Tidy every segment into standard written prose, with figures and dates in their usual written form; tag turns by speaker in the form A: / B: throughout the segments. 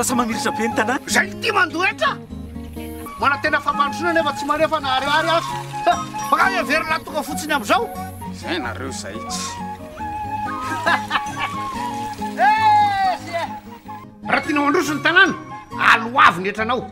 A: lasa mamiratra be ny tanàna.
B: Zay ity mandoa hetra! Manantena fampandrosoana nefa tsy manefa na ariary aza. Fa nga heverina tonga fotsiny amizao?
C: Zay nareo zay tsy.
B: Raha tianao handroso ny tanàna, aloavy ny hetranao.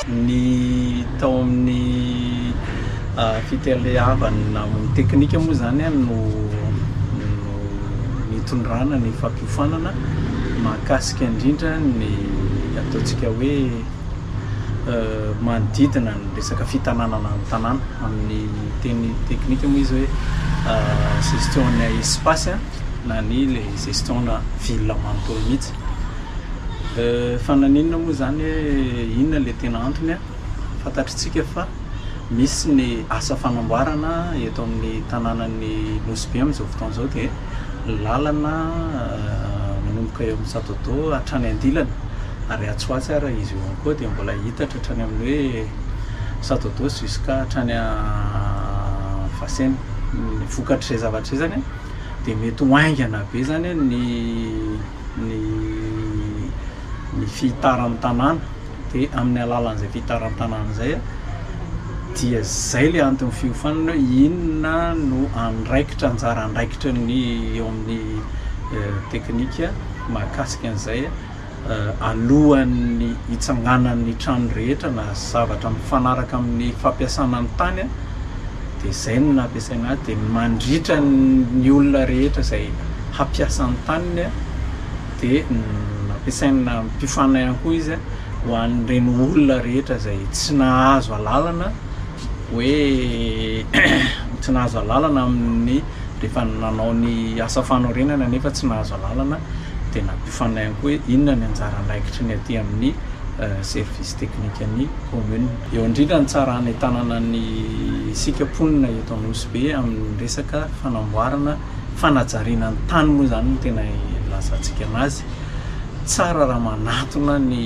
D: Ny tao amin'ny fitaleavana teknika moa izany no nitondrana ny fampiofanana mahakasika indrindra ny ataontsika hoe manodidina ny resaka fitananana ny tanàna. Amin'ny teny teknika moa izy hoe gestion ny espace na ny le gestion na ville manontolo mihitsy. Fa naninona moa izany hoe inona le tena antony an? Fantatritsika fa misy ny asa fanamboarana eto amin'ny tanànan'i Nosy Be amin'izao fotoana izao dia lalana manomboka eo amin'ny Satodo hatrany Andilana ary atsy ho atsy ary izy io ihany koa dia mbola hitatra hatrany amin'ny hoe Satodo jusqu'à hatrany Fasena. Ny vokatr'izay zavatra izay izany dia mety ho haingana be izany ny ny ny fihitaran'ny tanàna dia amin'ny alalan'izay fihitaran'ny tanàna izay dia izay ilay anton'ny fiofanana hoe inona no andraikitra anjara andraikitry ny eo amin'ny teknika mahakasika an'izay alohan'ny hitsanganan'ny trano rehetra na zavatra mifanaraka amin'ny fampiasana ny tany dia izay no nampiasaina azy dia mandritra ny olona rehetra izay hampiasa ny taniny dia nampiasaina nampiofanina ihany koa izy ho an'ireny olona rehetra izay tsy nahazo alalana hoe tsy nahazo alalana amin'ny rehefa nanao ny asa fanorenana nefa tsy nahazo alalana dia nampiofanina ihany koa hoe inona ny anjara andraikitry ny aty amin'ny service technique ny commune. Eo indrindra ny tsara hanentanana ny isika mponina eto Nosy Be amin'ny resaka fanamboarana, fanajariana ny tany moa izany no tena ilazantsika anazy. Tsara raha manatona ny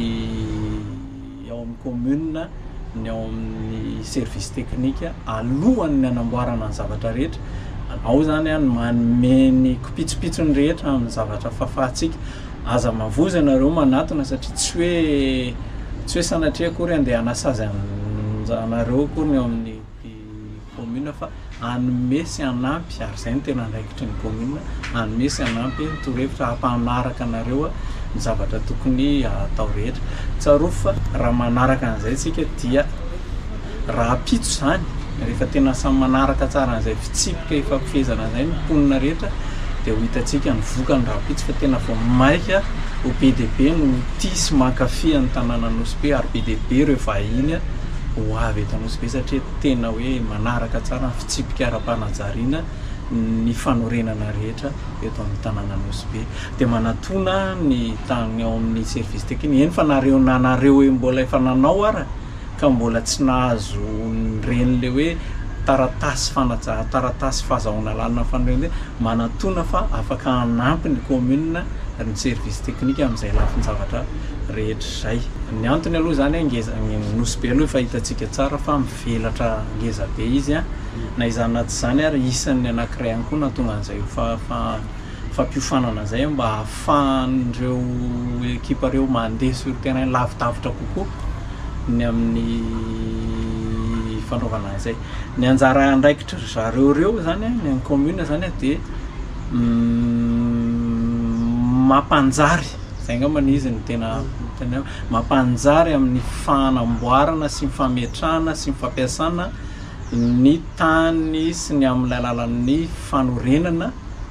D: ao amin'ny commune, ny ao amin'ny service technique alohan'ny hanamboarana ny zavatra rehetra. Ao izany ny manome ny kipitsopitsony rehetra amin'ny zavatra fafahantsika. Aza mavozo ianareo manatona satria tsy hoe tsy hoe sanatria akory andeha hanasazy anareo akory ny ao amin'ny commune fa hanome sy hanampy ary izay no tena andraikitry ny commune, hanome sy hanampy ny torohevitra hampanaraka anareo ny zavatra tokony hatao rehetra. Tsarovy fa raha manaraka an'izay isika dia rahampitso izany rehefa tena samy manaraka tsara an'izay fitsipika ifampifehezana izay ny mponina rehetra dia ho hitantsika ny vokany rahampitso fa tena vao maika ho be dia be no ho tia sy mankafy ny tanànan'i Nosy Be ary be dia be ireo vahiny ho avy eto Nosy Be satria tena hoe manaraka tsara ny fitsipika ara-panajariana ny fanorenana rehetra eto amin'ny tanànan'i Nosy Be. Dia manatona ny tany ao amin'ny service technique, eny fa nareo na nareo mbola efa nanao ara ka mbola tsy nahazo ireny le hoe taratasy fanaja taratasy fahazahoana lalana fanorenana ireny, manatona fa afaka hanampy ny commune ny service technique amin'izay lafin-javatra rehetra izay. Ny antony aloha izany ngeza, ny Nosy Be aloha efa hitantsika tsara fa mivelatra ngeza be izy an, na izany na tsy izany ary isan'ny anankiray ihany koa nahatonga an'izay fampiofanana izay mba hahafahan'ireo ekipa ireo mandeha sur terrain lavidavitra kokoa ny amin'ny. fanaovana an'izay. Ny anjara andraikitry ry zareo ireo zany an, ny an'ny commune zany an dia mampanjary, zay angambany izy no tena tena mampanjary amin'ny fanamboarana sy ny fametrahana sy ny fampiasana ny tany sy ny amin'ny alalan'ny fanorenana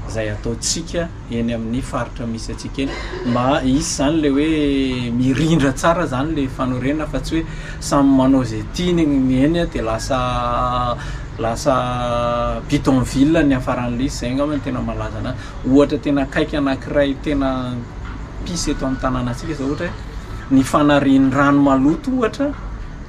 D: izay ataontsika eny amin'ny faritra misy antsika eny. Mba hisy izany ilay hoe mirindra tsara izany ilay fanorenana fa tsy hoe samy manao izay tiany ny eny dia lasa lasa bidonville ny hiafaran'ilay izy. Izay angamba no tena malaza anazy. Ohatra tena akaiky anankiray tena pisy eto amin'ny tanànantsika izao ohatra hoe ny fanarian'ny rano maloto ohatra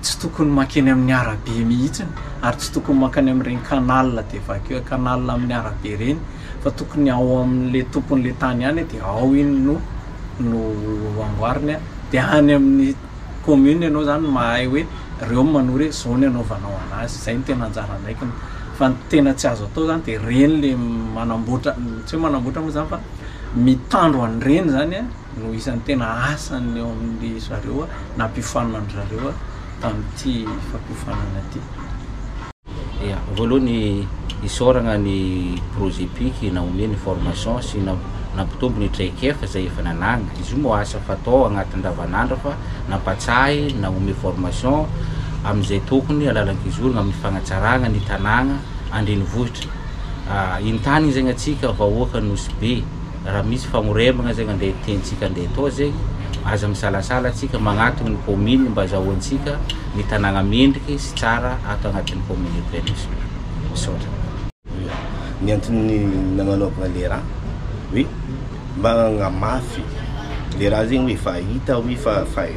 D: tsy tokony mankeny amin'ny arabe mihitsy ary tsy tokony mankany amin'ireny canal d'évacuer canal amin'ny arabe ireny fa tokony ao amin'le tompon'le tany ihany dia ao iny no no amboariny dia any amin'ny commune ianao zany mahay hoe reo manoro hoe zao ny anaovanao anazy, zay no tena anjara andraikiny fa ny tena tsy azo atao zany dia reny le manamboatra tsy hoe manamboatra moa zany fa mitandro an'ireny zany a no isan'ny tena asany eo amin'ny zareo nampiofanina an-dry zareo tamin'ity fampiofanana ity.
A: Ya, voalohany isaoragna ny projet pic naome ny formation sy nampitombo ny traikefa izay efa nanagna. Izy io moa asa fatao agnatin'ny andavanandro fa nampatsahy, nagnome formation amin'izay tokony alalan-kizoragna amin'ny fagnatsaragna ny tanàgna andrenivohitra. Entanigny zegny antsika vahoaka Nosy Be. Raha misy fagnoremagna zegny andeha tiantsika andeha atao zegny, aza misalasala antsika magnatogno ny commune mba azahoantsika ny tanàgna mendriky sy tsara ato agnatin'ny commune urbaine Nosy Be. Misaotra.
E: Ny antony nagnanaovagna le raha hoe mba hagnamafy le raha zegny hoe efa hita hoe fa fa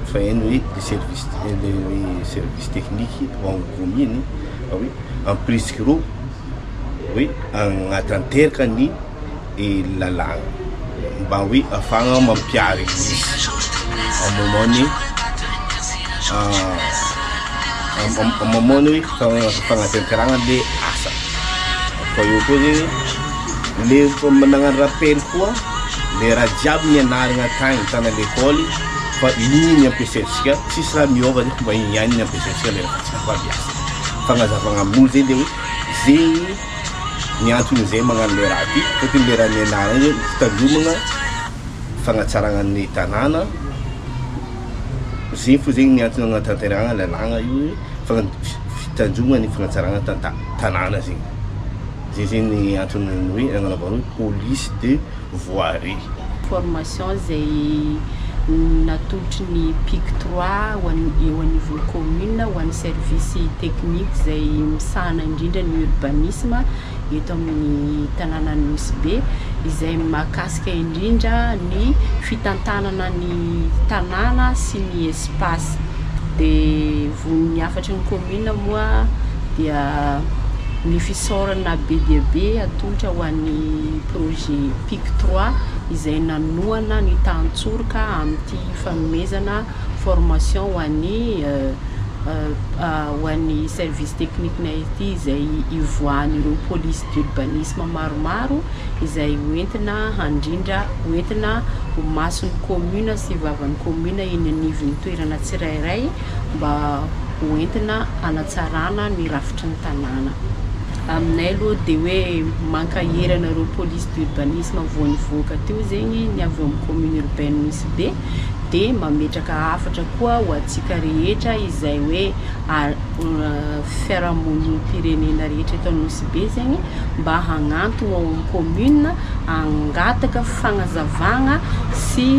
E: fa hainy hoe le service le hoe service technique ao amin'ny commune hoe ampirisika ireo hoe hagnatanteraka ny lalàgna mba hoe ahafahagna mampihary izy au moment ny au moment ny hoe fagnatanterahana le asa fa eo koa zegny le efa nagnano rappel koa le raha jiaby nianaragna akagny tany à l'école fa igny ny ampiasaintsika tsisy raha miôva zegny fa mba igny ihany ny ampiasaintsika lera fa tsika koa miasa fagnazavagna amin'olo zegny le hoe zegny Ny antony izay magnano le raha ty, fôtony le raha nianarana io fitandromagna fagnatsaragna ny tanàna, zegny fô zegny ny antony agnatanterahagna lalàgna io hoe fitandromagna ny fagnatsaragna tanta- tanàna zegny, zay zegny ny antony hoe agnanaovana hoe police de voirie.
F: Formation izay natolotry ny pic trois ho an'ny eo anivon'ny commune ho an'ny service technique izay misahana indrindra ny urbanisme eto amin'ny tanànan'i Nosy Be izay mahakasika indrindra ny fitantanana ny tanàna sy ny espace dia von'ny hafatry ny commune moa dia ny fisaorana be dia be atolotra ho an'ny projet pic trois izay nanohana ny tantsoroka amin'ity fanomezana formation ho an'ny ho an'ny service technique-nay ity izay ivoahan'ireo police d'urbanisme maromaro izay hoentina handrindra hoentina ho mason'ny commune sy vavan'ny commune eny anivon'ny toerana tsirairay mba hoentina hanatsarana ny rafitry ny tanàna. Aminay aloha dia hoe mankahery anareo police d'urbanisme vao nivoaka teo zegny ny avy eo amin'ny commune urbaine Nosy Be dia mametraka hafatra koa ho antsika rehetra izay hoe fiarahamonim-pirenena rehetra eto Nosy Be zegny mba hagnantogno ao amin'ny commune hangataka fagnazavagna sy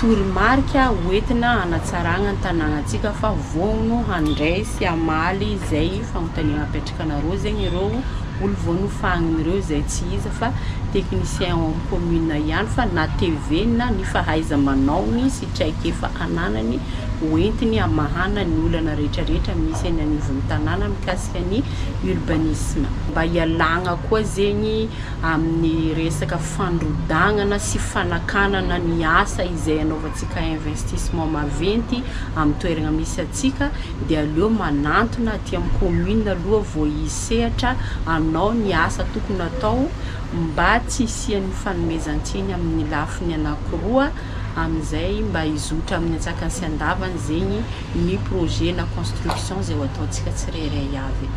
F: toromarika hoentina hanatsaragna ny tanàgnantsika fa vonogno handray sy hamaly izay fagnontaniagna apetrakanareo zegny ireo olo vao nofagniny ireo izay tsy iza fa technicien ao amin'ny commune ihany fa natevenina ny fahaiza-manaony sy traikefa ananany hoentiny hamahana ny olana rehetrarehetra misy eny anivon'ny tanàna mikasika ny urbanisme. Mba hialagna koa zegny amin'ny resaka fandrodagnana sy fanakanana ny asa izay anaovantsika investissement maventy amin'ny toeragna misy antsika dia aleo manantona aty amin'ny commune aloha vao hisehatra hanao ny asa tokony hatao mba tsy hisian'ny fanomezan-tsiny amin'ny lafiny anankiroa. Amin'izay mba hizotra amin'ny antsakany sy andavany zegny ny projet na construction izay ho ataontsika tsirairay avy.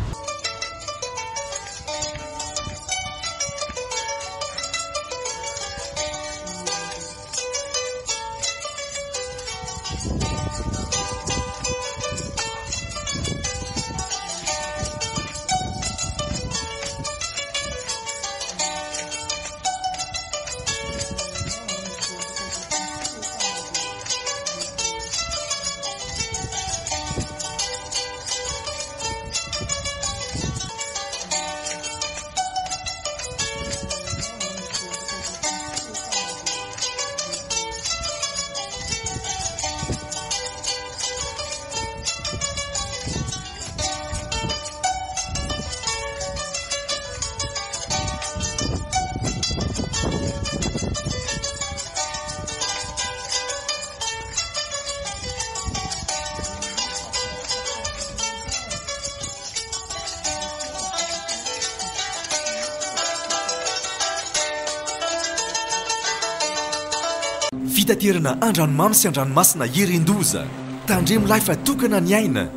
G: Fitaterana an-dranomamy sy an-dranomasina Herindoza. Tandremo lahy fa tokana ny aina.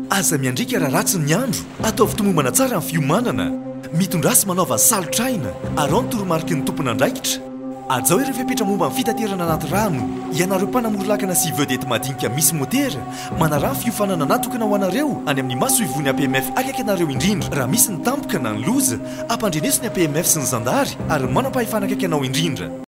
G: Aza miandriaka raha ratsy ny andro, ataovy tomombana tsara ny fiomanana. Mitondrà sy manaova salotr'aina, araho ny toromariky ny tompon'andraikitra. Hajao ireo fepetra momba ny fitaterana anaty rano. Ianareo mpanamory lakana sy vedette madinika misy motera, manaraha ny fiofanana natokana ho anareo any amin'ny masoivohon'ny APMF akaiky anareo indrindra. Raha misy ny tampoka na ny loza, ampandreneso ny APMF sy ny zandary ary ny manam-pahefana akaiky anao indrindra.